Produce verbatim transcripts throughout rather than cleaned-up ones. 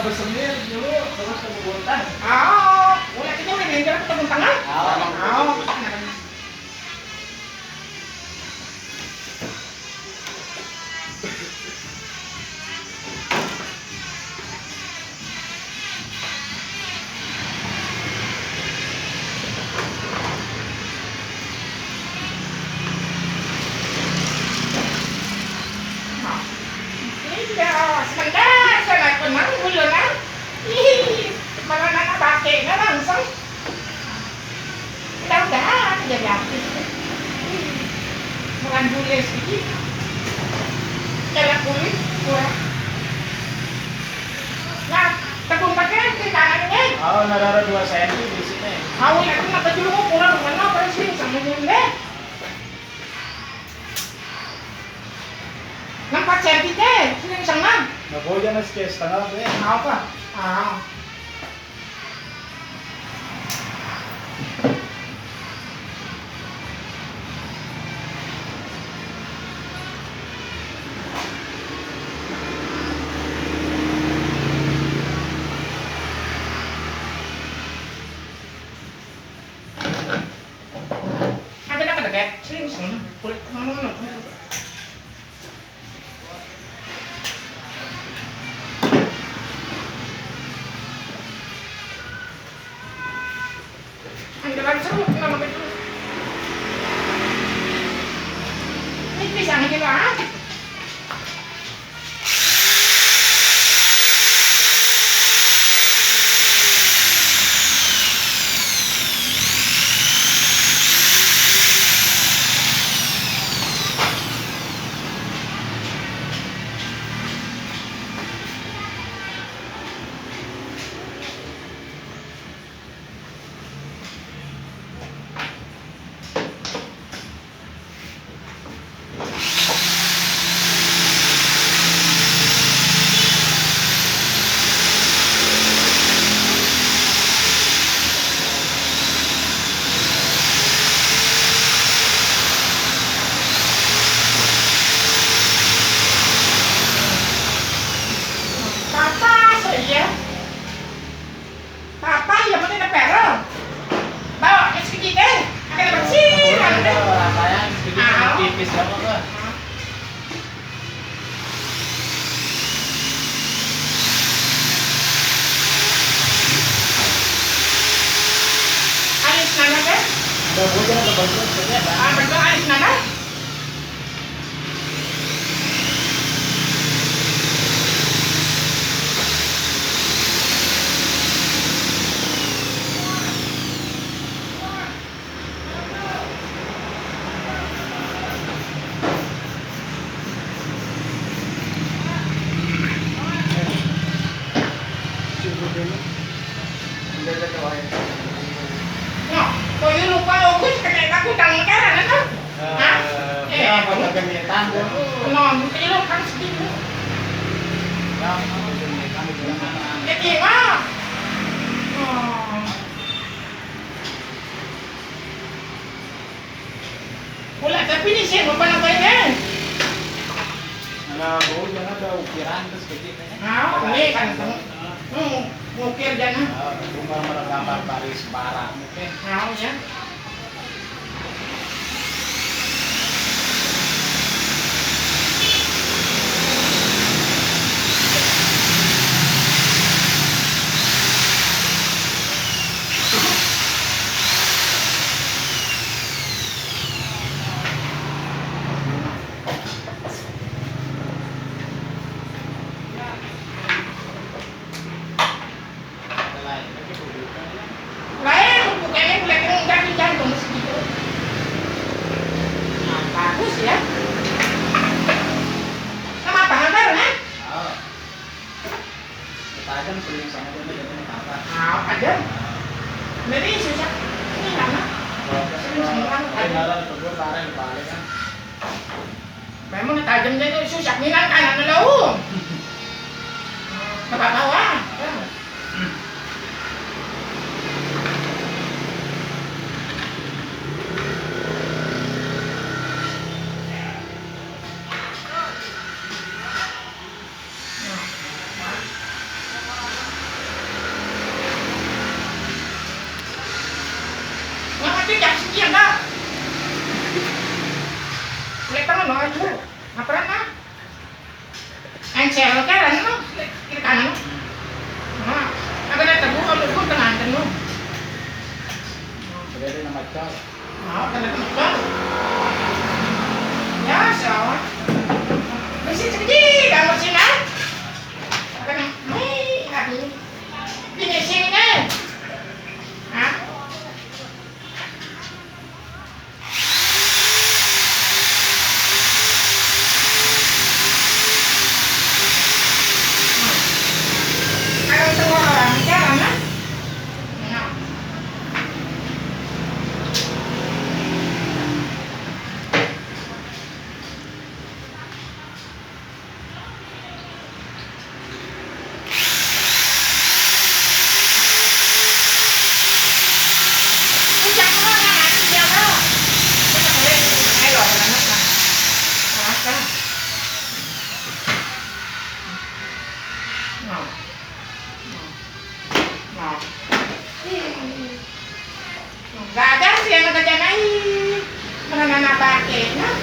Semir dulu, terus ke Buntang. Oh, mulai kita udah main jalan ke Buntang, kan? Oh. Oh. Iya, sebentar, saya kenang dulu, nah. Ih, malah nana pakai, nah, langsung. Mudah-mudahan jadi artis. Ih, bukan bule sih. Cara kulit, gua. Nah, tepung pakai di tangannya. Oh, nah, ada dua senti di sini. Tahu ya, kenapa dulu mau pulang, mana apa sih sama dia? Nampak cantik deh, sini sana. Nggak boleh, jangan setengah deh. Apa? Ah. Ada nak ada kayak sini sana. Kulit mana? Ang dalang serut na naman ito. Nipis ang hiwa. Papa, saya. Papa, ya mana nak perang? Bawa ke sini deh. Ada bersih, ada. Rasanya sedikit tipis ya, Pak. Alis nana kan? Ada bujang, ada bujang, sebenarnya, Pak. Ah, betul, alis nana. Nah, kok iya lupa lo, gue kena aku tangan kanan, kan? Hah? Eh, ya, apa kegenitan, Bu? Nah, mungkin lo kan sedih, Bu. Ya, apa kegenitan, Bu? Ya, iya. Oh. Pula, tapi ni saya bukan apa ini. Nah, Bu, jangan ada ukiran terus begitu, ya. Nah, ini kan, hmm, ngukir jangan. Ah, cuma gambar baris barang, mungkin. Nah, ya. Lain, bukannya boleh enggak di jantung segitu. Nah, bagus ya. Sama apa, Bang? Oh. Tajam, sering sama dia, dia punya kakak. Ah, ada. Jadi susah. Ini mana? Kalau ke sini, sering sama orang, tajam. Kalau ke gue, bareng, balik kan. Memang tajam dia tu susah minat anak lau. Tempat bawah. Cak siji enggak? Kulit tangan lo aja. Apa? Encel kan, no? Kiri kanan, no? Nah, agak ada tebu, kalau tebu tengah, no? Jadi nama cor. Nah, kena tebu, cor. Ya, siapa? Mesti terjadi, kamu sih, nah? Akan, nih, aduh. Ini sini, nih. Hah? Enggak ada sih yang kerja naik. Mana nana pakai, nah?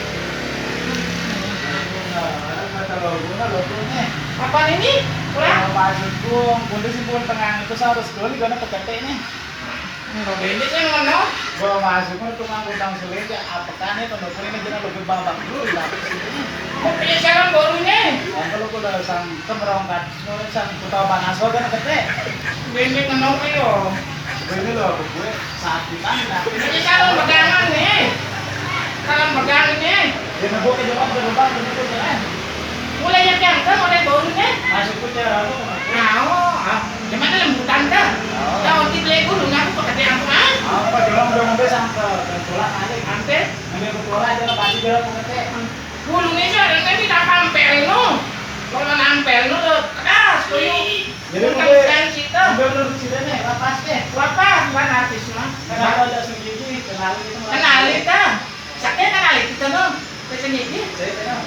Apa ini? Pulang? Kalau masuk pun, kudu sih pun tengah itu harus dulu karena peketek nih. Enggak beli sih ngono. Kalau masuk pun tukang utang sulit ya, apa kan itu, nggak boleh nih, jangan lebih babak dulu lah. Mau pilih siapa barunya? Kalau udah sang kemerongkat, sang kota panas, kan kete. Beli ngono yo. Ini loh, gue sakit banget. Ini kalau pegangan nih. Kalau pegang ini. Dia nunggu ke Jepang, ke Jepang, ke Jepang, kan? Mulai yang ganteng, mulai baunya. Masuk ke cara lu. Mau, ah, gimana lembutan dah? Oh. Tahu di beli burung aku pakai angkuhan. Apa Jepang udah ngombe sampai bertolak aja. Hampir. Ngombe bertolak aja, pasti dia mau ngetek. Burungnya sih ada nanti tak tampil no. Kalau nampil no, lo keras, tuh. Jadi bukan mungkin sekarang kita. Mungkin menurut kita nih, lapas deh. Lapas, bukan artis mah. Kenapa ada sendiri, kenali itu. Kenali dah. Sakit kenali kita no. Ke sendiri. Saya kenal.